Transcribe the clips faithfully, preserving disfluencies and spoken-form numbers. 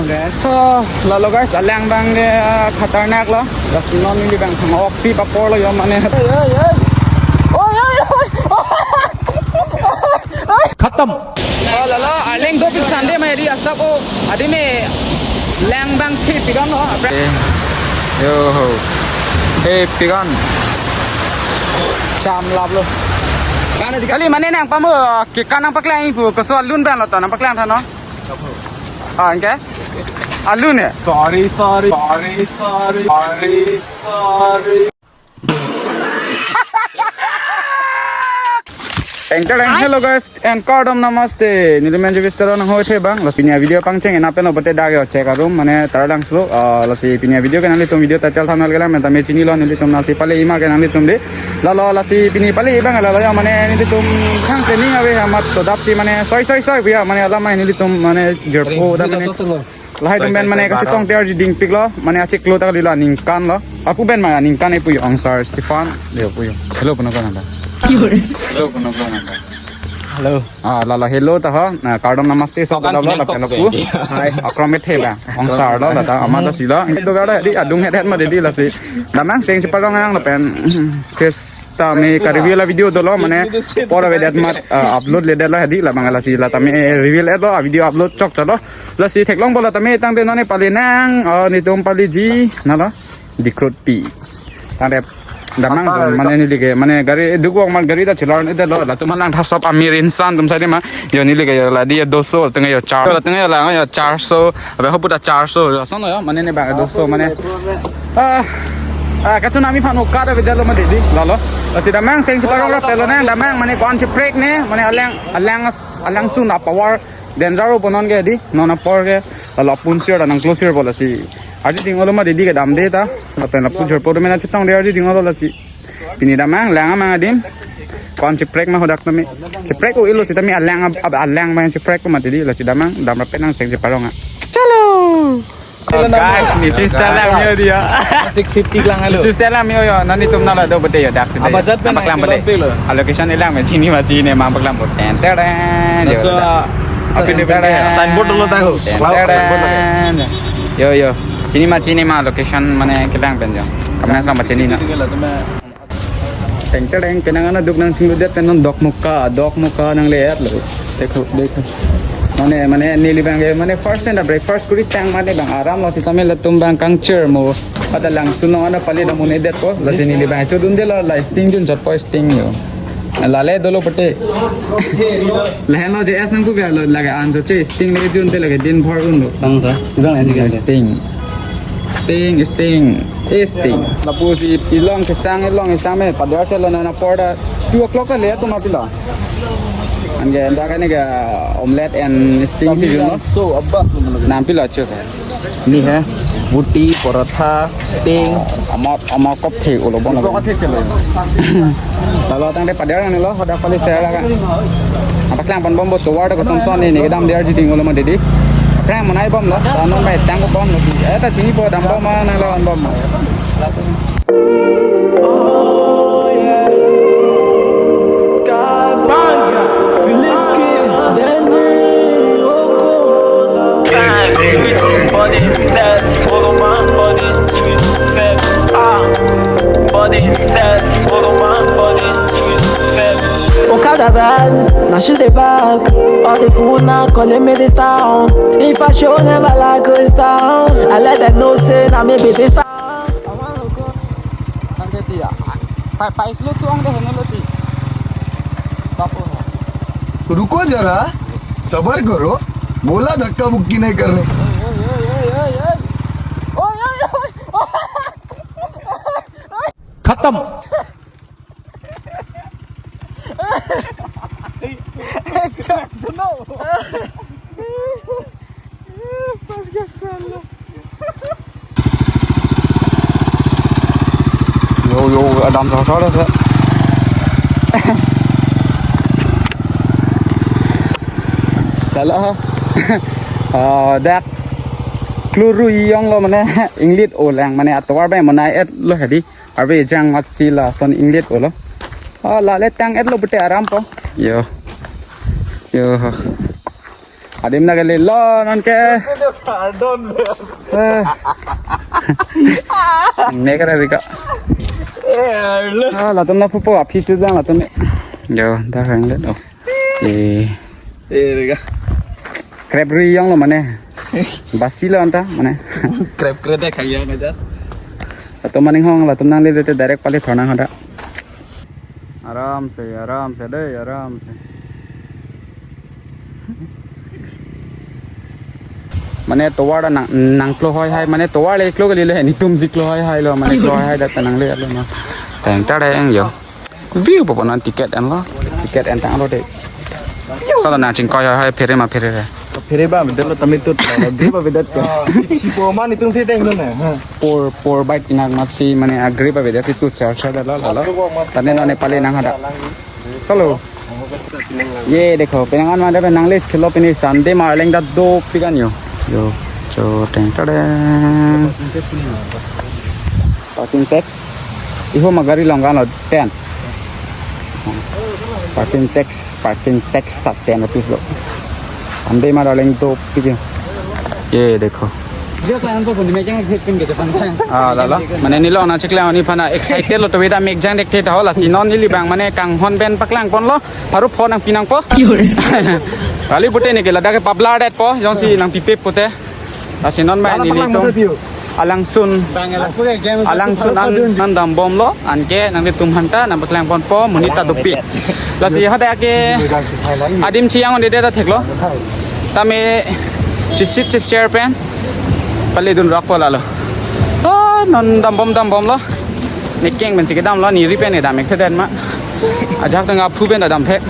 Oh, lalo guys, alang abang ke, ah, khatarnak lo. Gas non neli abang thang oksi papor lo yo mane. Hey, hey, hey. Oh, hey, hey. Khatam. Oh, lalo, alang dopik Sunday ma edi asap o. Adi me lang abang thi pigan lo. Yo ho. Hey, pigan. Cham lap lo. Kali mane nangpamo, ke kanang paklang ipu, koso alun abang lo ta nangpaklang tha non. Ah, anke? Alun ya? Sorry, sorry, sorry, sorry, sorry, sorry. Teng tereng, hello guys, and kardom namaste. Neli men Jewish Teron hoi the bang. Lasi pini avideo pangcheng ena pen obote dak yo check arum mane tarlang slow. Ah, lasi pini avideo ke nanglitum video title thumbnail kelang pen tame chini lo nelitum nasi pale-i ma ke nanglitum dei. Lalo lasi pini pale-i abang lalo ya mane nelitum khang training ave amat to dapsi mane soi soi soi puya mane alam mane nelitum mane jerpo da mane. Lahai atum pen mane kachetong te arji dingpik lo, mane achiklo ta kalilo aningkan lo. Apu pen mane aningkan e puyo angsar Stefan, leo puyo. Hello, puno ko nanda. Hello, puno ko nanda. Hello. Ah, lalo hello ta ho. Na, kardom namaste, so Tokan lalo pinang la tok pelo pe. Pu. Hai, akrom me the ba. Angsar lo la ta, ama ta silo. Itu gara di adung het het ma di lasi. Damang seng si palong ang la pen. Kes tame ka review la video dolo mane por avedet amat, ah, upload ledet lo hadi labang lasi la tame, eh, review et lo, ah, video upload chokche lo. Lasi theklong bolo tame tangte non ne pale nang, oh, netum paleji nalo dikrut pi. Tangte damang Apa, mane neli ke mane gari dukong man gari ta chelar ne det lo latum lang thasop amir insan atum sadi ma yo neli ke yo la di doso tengah yo char. Yo tengah yo la yo charso. Abe ho puta charso. Yo sono yo mane ne ba doso mane. Ah, ah, kachetong ami phan okat avedet lo ma di lalo. Lasi damang seng si parong ra pelo nang damang mane kon si prek ne mane alang alang alang sun a power danger o bonon ke di non apor ke lalo pun sir nang close sir bola si. Arji ding olo ma di ke damde ta. Lapen lapu jorpo do mena chetong de arji ding olo lasi. Pini damang lang amang adim. Kon si prek ma hodak tame. Si prek o ilo sitame alang ab, ab, alang ma si prek ma di lasi damang dam ra pen nang seng si parong a. Chalo. Oh, guys, ni chista lang yo dia. Six fifty lang alo. Chista lang yo yo. Nani tum nala do bete yo dak side. Apa jat pen nang paklang bete. Lo. A location ilang me chini ma chini ma paklang bete. Ten teren. Yo. Laso, ah, api ni pen signboard dolo tahu. Ten teren. Yo yo. Chini ma chini ma location mane kelang pen yo. Kamera sama chini na. Teng tereng penang ana duk nang singludet pen non Dokmoka, Dokmoka nang le-et lo. Dekho, dekho. Mane, mane neli abang ke, mane first time da breakfast kuri tang mane bang aram lo sitame latum bang kangchir mo. Ada langsung nong ana pale dam un-edet ko, lasi neli abang chodunde lo la sting jun chot po sting yo. Lale dolo pete. Lahen lo J S nang ku bia lo lage an jo che sting le jun te lage din bhar un lo. Bang sir, bang ini kan. Sting. Sting, sting, eh, sting. Lapu si ilong kesang, ilong kesang me, padar se lo na na por da two o'clock ka le atum apilo. Anke enda kane ke omelette and sting si juno. So, abba. Nam pilo chok. Ni hai, buti, porotha, sting. Ama, ama kop the ulo bon. Kop the chelo. Lalo tangte padar nang lo, hodak pale share laga. Apa klang pan bom bo tovar ko som son ni, ni kedam dia arji ding olo ma dedi. Prank manai bom lo, tanon bai tang bom lo. Eh, ta chini po dam bom ma nang lawan bom ma. Body set, follow my body, set, ah, body set, follow my body, set. Okada bad, now she's the back. All the phone now calling me this town. If I show never like this town, I let them know say now maybe this town. Nang ke dia. Pai, pai selu tuang deh nelo ti. Sapo. रुको जरा, सबर करो, बोला धक्का मुक्की नहीं करने। Oi, oi, oi. खत्म। Pas gasan lo. Yo, yo, adam sosor ase. Lalo, ah, dak kluru iyong lo mane, inglit olang mane atovar bai manai et lo hadi. Arbe jang mat si lason inglit olo. Ah, lale tang et lo bete aram po. Yo. Yo. Adim na kali lo non ke. Pardon. Eh. Ne kara bika. Eh, lo. Ah, latum na pupo aphi si dang latum ne. Yo, dah hang det. Oh. Eh. Eh, rega. Crab ri yang lo mane. Basi lo anta mane. Crab crab dek kaya aja. Latum maning hong latum nang le te direct pali thornang hada. Aram se, aram se dei, aram se. Mane tovar da nang nang klo hoi hai, mane tovar le klo kali le, netum si klo hoi hai lo, mane klo hoi hai da ta nang le lo ma. Teng ta deng yo. View pa ponan ticket an lo. Ticket an tang lo dei. Sala nang chingkoi hoi hai phere ma phere re. Phere ba mi delo tami tut. Phere ba bedat ka. Si po ma netum si deng dun na. Por por bike inak mat si mane agri pa beda si tut sar sar dala lalo. Tane non Nepali nang hada. Salo. Ye dekho, penang an mande penang list khelo pini Sunday ma arleng ta dopik an yo. Yo, cho teng ta deng. Parking tax. Iho ma gari long kan lo ten. Parking tax, parking tax ta ten rupees lo. Sunday ma arleng dopik yo. Ye dekho. Dia kalian tuh punya macam hit pin gitu kan. Ah, lalo. Mane neli lo na chiklang ni pana excited lo to beda mek jang dek theta ho lasi non neli bang mane kanghon pen paklang pon lo. Baru phone nangpi nangpo. Kali pute ne ke ladak ke pabla det po, jongsi nangpipe pute. Lasi non ba nelitum. Alangsun. Alangsun an, an dambom lo, anke nanglitum aphanta nangpaklang ponpo, monit ta dopik. Lasi hadak ke adim chiyang on dede ta theklo. Tame chisit chishare pen. Pali dun rok po lalo. Oh, non dambom dambom lo. Nekeng pen si kedam lo, neri pen kedam ek thek den ma. Ajak tang aphu pen kedam thek.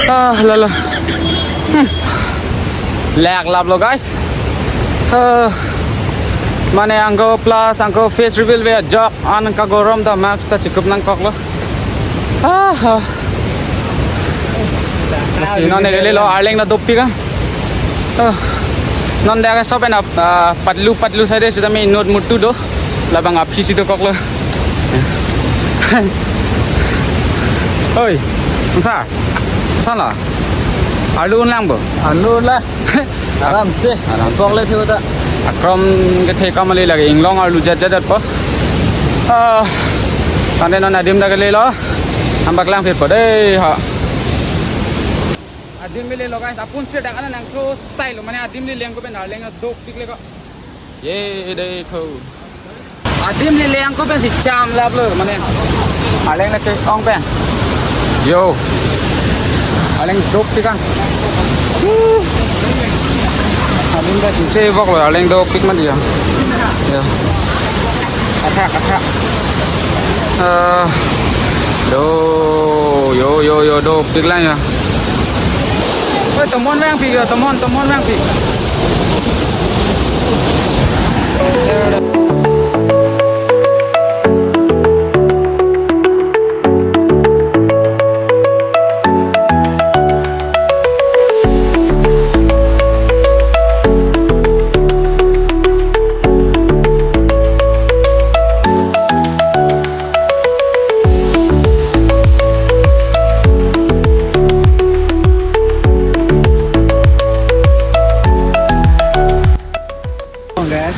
Ah, lalo. Hmm. Lek lap lo guys. Ah. Mane angko plus angko face reveal ve ajak an kagorom ta mask ta chikup nangkok lo. Ah, ah. Mesti non ne kali lo arleng ta dopik ka. Ah. Non dak ke sopen ap, ah, patlu patlu side sida me inut mutu do. Labang aphi si dokok lo. Oi, unsa? Sala. Arlu unlang bo? Arlu la. Aram se. Aram se. Kok le thiu ta. Akrom kethe kamali lagi inglong arlu jat jat po. Ah, tande non adim ta kali lo. Nangpaklang phit po dei ha. Adim le lo guys, apun se dak an nang close sai lo mane adim le leng ko pen arleng dopik le ko. Ye dekho. Adim le leng ko pen si cham lap lo mane. Arleng na ke ong pen. Yo. Arleng dopik ka. Adim pen si che bok lo arleng dopik ma dia. Yo. Athak athak. Eh, do yo yo yo dopik lang ya. Oi, tomon vangpik yo, tomon, tomon vangpik.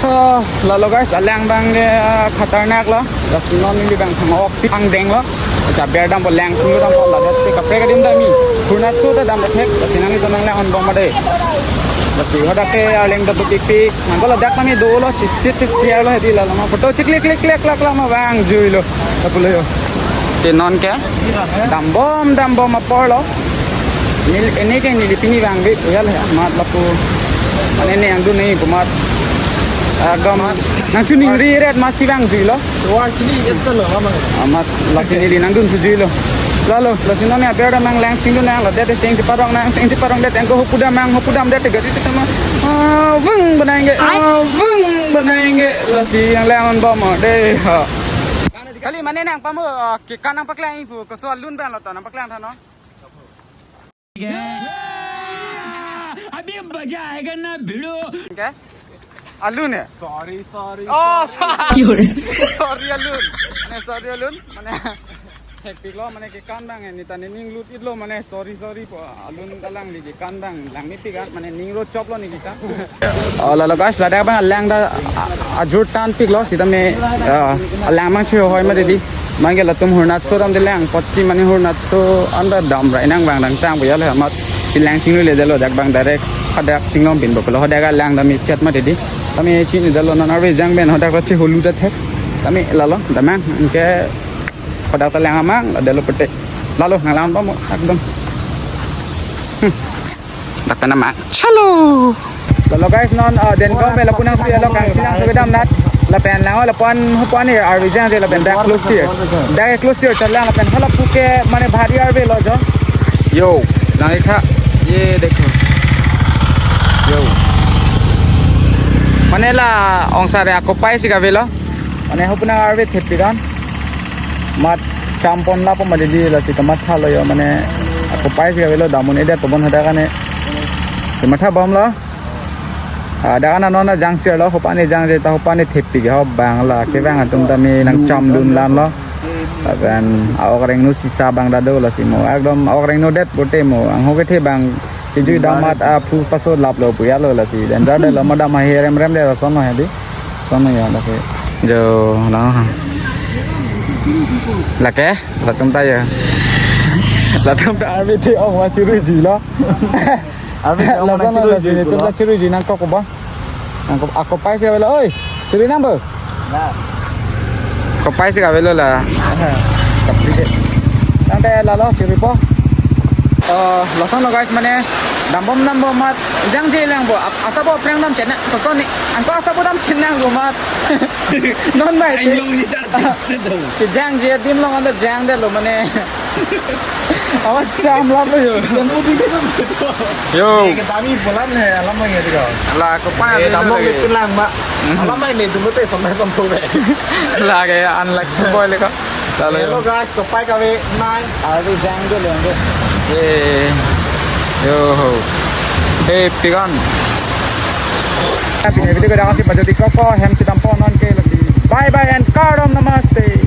Ah, lalo guys, alang abang ke, ah, khatarnak lo. Lasi non neli abang thang oksi angdeng lo. Lasi aber dampo lang sung dampo ladet te kaprek adim dam-i. Purna su ta dam thek, lasi nanglitum nanglang-onbom ma dei. Lasi hadak ke arleng ta dopikpik. Nangko ladak kami dolo, chisit chisiar lo hedi lalo ma. Photo chiklik klik klik klak klak ma vangjui lo. Kapulo yo. Te non ke? Dambom dambom apor lo. Neli, ene ke neli pini vangve, ya le, amat lapu. Mane ne angdun ne pu amat. Agam. Nang chuning ri ret amat si vangjuilo. Wah, chini jet lo, ama. Amat lasi neli nangdun sujuilo. Lalo, lasi non ne aber dam nang lang sing dun nang, ladet sing cheparong nang, sing cheparong det angko hopu dam nang, hopu dam det gari te ma. Ah, vung banai nge, ah, vung banai nge. Lasi nanglang-onbom dei ha. Kali mane nang pamo, ah, ke kanang paklang ipu, koso alun ban lo to, nang paklang tha non. अभी मजा आएगा ना भिड़ो। Ke? Alun ya? Sorry, sorry. Oh, sorry. Sorry alun. Mane sorry alun. Mane Thekpiklo mane kekan abang, eh, ne ta ne ning lut-itlo mane, sorry sorry po, alun alang ligi kan abang lang ni pika mane ning ro choplo ne kita. Oh, lalo guys, ladak abang alang ta, a-, ajur tanpiklo sitame, ah, alang abang chehoi mati di. Mangke latum hurnat so dam de lang, apotsi mane hurnat so anta dam rai nang abang dang tang boya le amat silang chinglu le delo dak abang direct hadak chinglong bin boklo hadak alang ta mi chat mati di. Tame chinidetlo non arve jang pen hadak ta cheholu ta thek. Tame lalo damang anke hadak ta lang amang, delo pete. Lalo nang lang tomo, ekdom. Hmm. Dak pen amang. Chalo. Lalo guys, non, ah, Dengaon pen lapu nang suya lo kang chinang so kedam nat. Lapen lang lapuan hupuan ni arve jang je lapen dak close here. Dak close here ta lang lapen hala puke mane bhari arve lo jo. Yo, lang ikha. Ye dekho. Yo. Mane la ongsare akopai si kavelo. Mane hupuan arve thepik an. Mat champon lapo mati di lasi kamatha lo yo mane akopai si kavelo damun edet pabon hadak ane. Kamatha bom lo. Ah, dak ane non jang sir lo hupuan ne jang je ta hupuan ne thepik ho abang la kevang atum tame nang chamdun lan lo. Lapen a-ok rengno sisa abang ta do lasi mo. Ekdom a-ok rengno det pute mo. Angho kethe abang kejui damat aphu paso laplo puya lo lasi. Dan jade lo madam ahe rem rem de lason lo hedi. Son lo ya lasi. Jo, lo. Lake, latum ta ya. Latum ta arve te ong ma chiruji lo. Arve te ong ma lason lo chiruji lasi, lo. Tum ta chiruji nangkok ba. Nangkok, akopai si kavelo, oi. Chiri nang bo. Akopai si kavelo la. Tapi de. Tangte lalo chiri po. Eh, lason lo guys, mane dambom dambom mat jang je lang bo. Ap-, asabo aprang dam chenang. Koson ni. Anko asabo dam chenang bo mat. Non bai. Ayo, ni jar. Jang je adim long anta jang detlo mane. Awa cham laplo yo. Yo. Ye kedam-i bolan he, alam lagi tiga. La, akopai Eh, dambom lagi. Itu lang, Mak. Mhm. Alam main ni dulu teh sampai sampai. Lake unlike boy leka. Lalo. Hello guys, akopai kave nai. Arve jang dolo. Eh. Yo ho. Hey, pigan. Happy video ko dang si pajodi koko hem si dampo non ke lasi. Bye bye and kardom namaste.